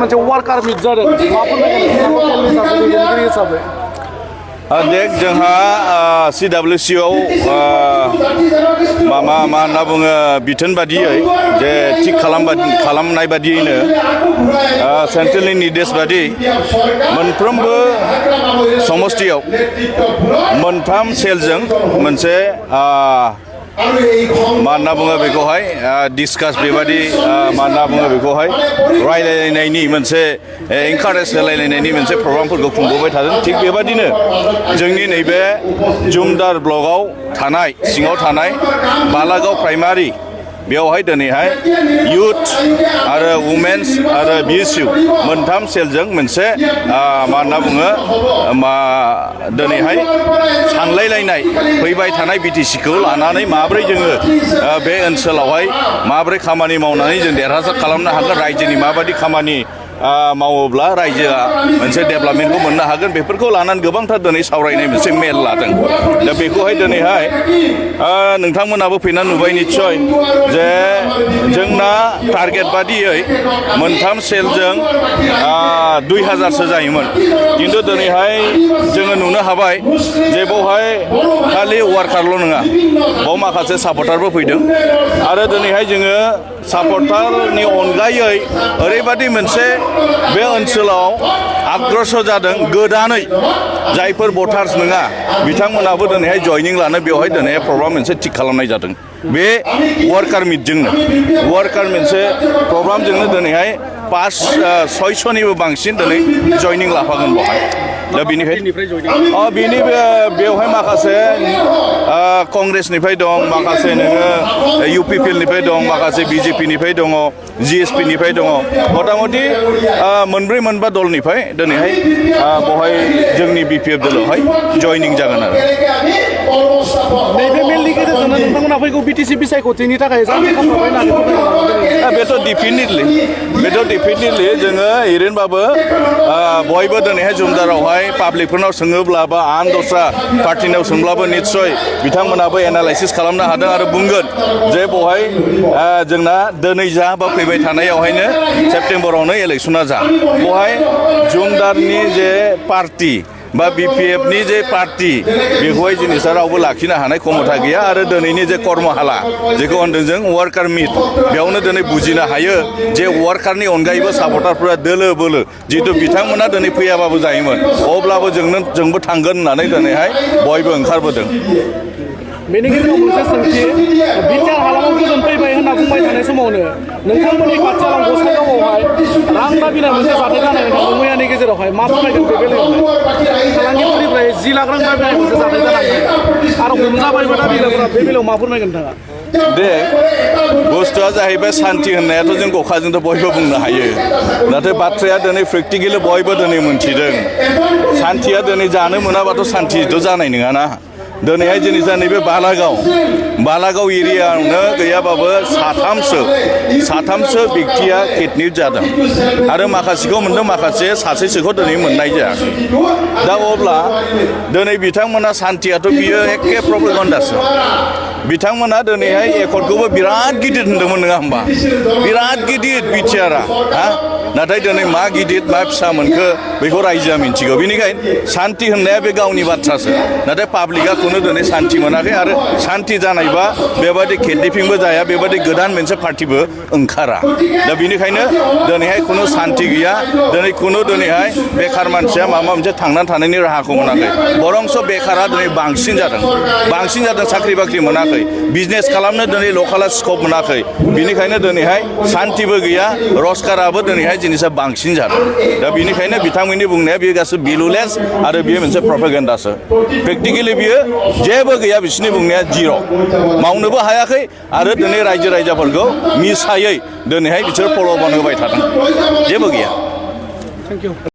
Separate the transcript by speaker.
Speaker 1: मोनसे वार्कार मिट जादों मा फोरमायगोन हिसाबै
Speaker 2: देख जोंहा CWCआव मा होनना बुङो बिथोन बादियै जे थिग खालामनाय बादियैनो सेन्ट्रेलनि निर्देश बादि मोनफ्रोमबो समष्टियाव मोनथाम सेलजों मोनसे मा होनना बुङो बेखौहाय डिसकास बेबादि मा होनना बुङो बेखौहाय रायलायलायनायनि मोनसे एनकारेज होलायलायनायनि मोनसे प्रग्रामफोरखौ खुंबोबाय थादों थिग बेबादिनो जोंनि नैबे जुमदार ब्लकआव थानाय सिङाव थानाय बालागाव प्राइमारि बेवहाय दिनैहाय युथ आरो वुमेन्स आरो BSU मोनथाम सेलजों मोनसे मा होनना बुङो दिनैहाय सानलायलायनाय फैबाय थानाय BTCखौ लानानै माब्रै जोङो बे ओनसोलावहाय माब्रै खामानि मावनानै जों देरहासार खालामनो हागोन रायजोनि माबायदि खामानि मावोब्ला रायजोआ मोनसे डेभेलपमेन्टखौ मोननो हागोन बेफोरखौ लानानै गोबांथार दिनै सावरायनाय मोनसे मेल लादों दा बेखौहाय दिनैहाय नोंथांमोनाबो फैनानै नुबाय निस्सय जे जोंना टारगेट बादियै मोनथाम सेलजों 2000सो जायोमोन खिन्थु दिनैहाय जोङो नुनो हाबाय जे बेवहाय खालि वार्कारल' नङा बाव माखासे सापर्टारबो फैदों आरो दिनैहाय जोङो सापर्टारनि अनगायै ओरैबादि मोनसे बे ओनसोलाव आग्रस' जादों गोदानै जायफोर भटार्स नङा बिथांमोनाबो दिनैहाय जयनिं लानो बेवहाय दिनैहाय प्रग्राम मोनसे थिग खालामनाय जादों बे वार्कार मिटजोंनो वार्कार मोनसे प्रग्रामजोंनो दिनैहाय 500-600निबो बांसिन दिनै जयनिं लाफागोन बेवहाय दा बेनिखायनो बेवहाय माखासे कंग्रेसनिफ्राय दं माखासे नोङो UPPनिफ्राय दं माखासे BJPनिफ्राय दङ GSPनिफ्राय दङ मथा मथि मोनब्रै मोनबा दलनिफ्राय दिनैहाय बेवहाय जोंनि BPF दोलावहाय जयनिं जागोन आरो
Speaker 1: नैबे मेलनि गेजेरजोंनो नोंथांमोना फैगौ BTC बिसायख'थिनि थाखाय जाहाथे खालामबाय होननानै
Speaker 2: बेथ' डेफिनेटलि जोङो ओरैनोबाबो बयबो दिनैहाय जुमदारावहाय पाब्लिकफोरनाव सोङोब्ला बा आन दस्रा पार्टिनाव सोंब्लाबो निस्सय बिथांमोनाबो एनालाइसिस खालामनो हादों आरो बुंगोन जे बेवहाय जोंना दिनै जा बा फैबाय थानायावहायनो सेप्तेम्बरावनो इलेक्सना जा बेवहाय जुमदारनि जे पार्टि बा BPFनि जे पार्टि बेखौहाय जिनिसा रावबो लाखिनो हानाय क्षमता गैया आरो दिनैनि जे कर्महाला जेखौ होनदों जों वार्कार मिट बेयावनो दिनै बुजिनो हायो जे वार्कारनि अनगायैबो सापर्टारफोरा दोलो बोलो जिहेतु बिथांमोना दिनै फैयाबाबो जायोमोन अब्लाबो जोंबो थांगोन होननानै दिनैहाय बयबो ओंखारबोदों
Speaker 1: बेनि गेजेराव मोनसे सोंथि बिटिआर हालामाव गोजोन फैबाय होनना बुंबाय थानाय समावनो नोंथांमोननि खाथियाव गसाइगावआवहाय रां दाबिनाय मोनसे जाथाय जानाय नोंथांमोन मैयानि गेजेरावहाय मा फोरमायगोन बे बेलायावहाय फालांगिफोरनिफ्राय 10 लाख रां दाबिनाय मोनसे जाथाय जानांगोन आरो हमजाबायबो दाबिग्राफोरा बे बेलायाव मा फोरमायगोन नोंथाङा
Speaker 2: दे बुस्थुआ जाहैबाय सान्थि होननायाथ' जों गखाजोंथ' बयबो बुंनो हायो नाथाय बाथ्राया दिनै प्रेक्टिकेलि बयबो दिनै मोनथिदों सान्थिया दिनै जानो मोनाबाथ' सान्थिथ' जानाय नङाना दिनैहाय जिनिसा नैबे बालागाव एरियायावनो गैयाबाबो साथामसो व्यक्तिया किडनिप जादों आरो माखासेखौ मोनदों माखासे सासेसोखौ दिनै मोननाय जायाखै दा अब्ला दिनै बिथांमोना सान्थियाथ' बियो एखे प्रपेगेन्डासो बिथांमोना दिनैहाय एकर्डखौबो बिराद गिदिर होनदोंमोन नङा होमबा बिराद गिदिर बिटिआरआ नाथाय दिनै मा गिदिर मा फिसा मोनखो बेखौ रायजोआ मिन्थिगौ बेनिखायनो सान्थि होननाया बे गावनि बाथ्रासो नाथाय पाब्लिकआ खुनु दिनै सान्थि मोनाखै आरो सान्थि जानायबा बेबादि किडनेपिंबो जाया बेबादि गोदान मोनसे पार्टिबो ओंखारा दा बेनिखायनो दिनैहाय खुनु सान्थि गैया दिनैहाय बेखार मानसिया माबा मोनसे थांनानै थानायनि राहाखौ मोनाखै बरंस बेखारा दिनै बांसिन जादों साख्रि बाख्रि मोनाखै बिजनेस खालामनो दिनै लकाला स्कप मोनाखै बेनिखायनो दिनैहाय सान्थिबो गैया रजगाराबो दिनैहाय जिनिसा बांसिन जादों दा बेनिखायनो बिथांमोननि बुंनाया बेयो गासै भेलुलेस आरो बेयो मोनसे प्रपेगेन्डासो प्रेक्टिकेलि बियो जेबो गैया बिसोरनि बुंनाया जिर' मावनोबो हायाखै आरो दिनै रायजो राजाफोरखौ मिसायै दिनैहाय बिसोर प्रल'बान होबाय थादों जेबो गैया
Speaker 1: थेंक इउ